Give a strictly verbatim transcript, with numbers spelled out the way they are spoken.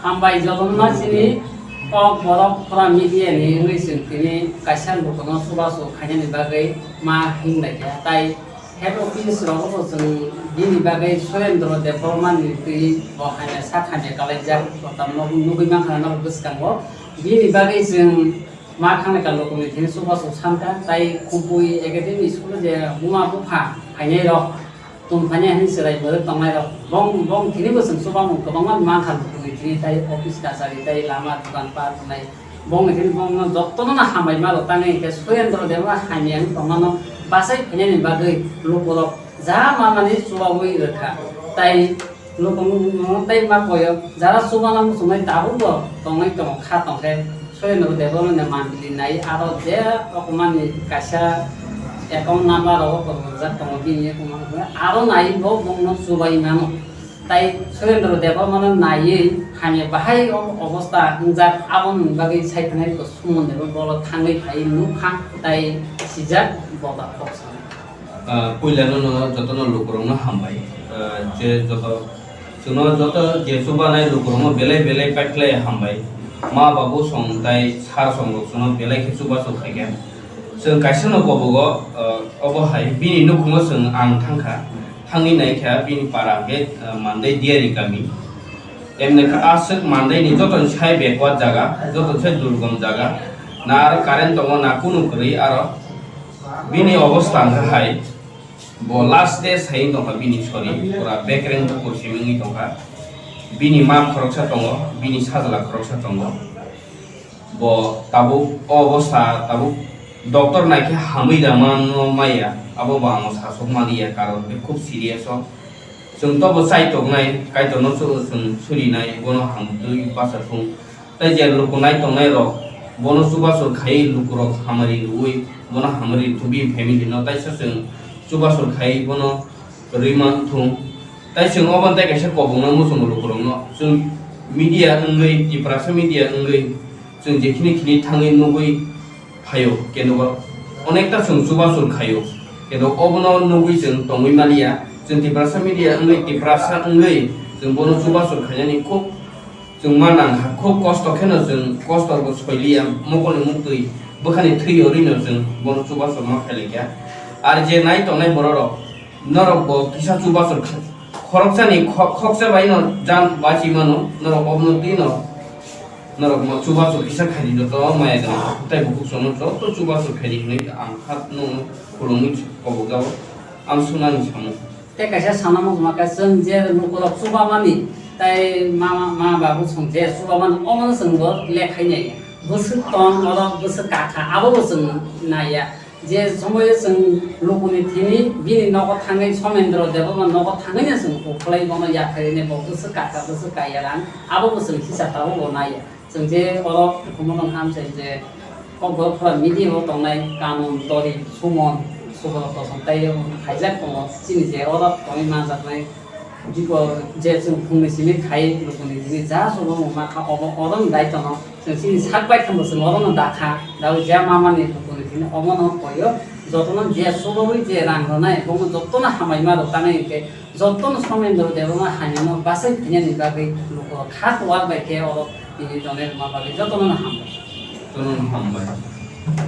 Hambai jotono chini kok borok pura media ni wngwi chwng tini kaisa lukuno chubachu khainani bagwi ma hinglai kha. Tai head office rogo bo chwng bini bagwi Surendra Debbarma ni twi bo hamya sak hamya kalaijak, tamno nugwi mankha norok bwskango. Bini bagwi chwng ma khanglai kha lukuno tini chubachu sankha, tai kubui academy school je buma bupha khainai rok. Tongthani hwnwi chwrai bwrwi tongnairok bong, bong tini bo chwng chubamung kwbangma mankha, bwtwi tini tai office kachari tai lama dogan pat wngnai. Bongni tini bongno jotono no hambai ma rw tangwi hinkhe Surendra Debbarma hamya wng tongmano bachai phainani bagwi lukurok ja mamani chubaui rwkha. Tai lukurok tei ma koyo jara chubana muchungnai tabukbo tongwi tongo kha tongkhe. Surendra Debbarmani mandili nai aro je rokomani kaisa account number rogo kwrwngmajak tongo bini account number, aro nai bo bongno chubai mano. Tai Surendra Debbarmano naiwi hamya bahai o-, obostha wngjak, aboni bagwi sai thangnai ko Suman Debbarma bolo thangwi phai nukha tai sijak boda kok sana. Ah, puilano no jotono lukurokno hambai. Ah, je joto, chwngno joto je chubanai lukurokno belai belai paikhlai hambai. Ma babu song tai sir song rok chwngno belai khe chubachu khaikha. Chwng kaisa no kobogo, ah, obo hai bini nukhungo chwng ang thangkha. Thangwi naikha bini para hwnkhe, ah, Mandai Diari kami. Emni kha aswk Mandai ni joto ni sai backward jaga, joto ni sai durgom jaga. Na aro current tongo, na kunu kwrwi aro. Bini obostha hwnkha hai, bo last stage hai wng tongkha bini sori, pura bekreng bukur simi wngwi tongkha. Bini ma khoroksa tongo, bini sajla khoroksa tongo. Bo tabuk o obostha tabuk doctor naikhe hamwi da mano maya, abo bo ang sasok maliya, karon khe khub serious o. Chwng tobo chai tongnai, Kaitorno chwng, chwng surinai, bono hamtwi bacha thung. Tai je luku nai tongnai rok, bono chubachu khai lukurok hamari rwui, bono hamari rwui bini family no taisa chwng chubachu khai bono rwui man thung. Tai chwng obo tei kaisa kobokno muchungo lukurokno. Chwng media wngwi, Tiprasa media wngwi, chwng jekhini khini thangwi nugwi phaio, kendo onekta chwng chubachu khaio. Kendo obono nugwi chwng tongwi maliya. Chwng Tiprasa media wngwi, Tiprasa wngwi chwng bono chubachu khainani khub chwng ma nang kha, khub kosto kheno chwng kosto bo soiliya, mokolni muktwi bwkhani thwi yorwino chwng bono chubachu ma khailaikha. Ar je nai tongnai bororok, norok bo kisa chubachu kha-, khoroksani kho-, khoksa bai no jan bachimano, norok obono twi no, norok mo chubachu kisa khaidi joto maya gwnang, tei bukhuk chwngno joto chubachu khaidi hwnwi ang kha no khulumwi kobokjao, ang sunani samung. Tei kaisa sana muchungma khe chwng je lukurok chubamani tei ma, ma, ma babu chwng je chubamani omono chwng bo lekhainai. Bwswk tong oro bwswk kakha abo bo chwng naiya. Je somoio chwng lukuni thini bini nogo thangwi Somendro Debbarma nogo thangwino chwng ukhulai bono yapharini bo bwswk kakha bwswk kaiya lang abo bo chwng hisab tabuk bo naiya. Chwng je oro hukumono hamchai je kokborok phora media o tongnai kanun, dori, sumon, subrot toson tei khaijak tongo. Chini je oro tongwi manjaknai bipo je chwng phungni simi khai lukuni simi ja subo wngma kha obo oro ni daitono chwng chini sak bai khamo chwng oro no dakha. Dawi je mamani lukuni simi omo no koyo jotono je subo wi je rang rwnai bomo jotono hamai ma rw tanai hwnkhe Jotono Somendro Debbarma hamyano bachai phainani bagwi lukurok kha kuwar bai khe oro tini tonwi rwma bagwi jotono no hambai. Jotono no hambai.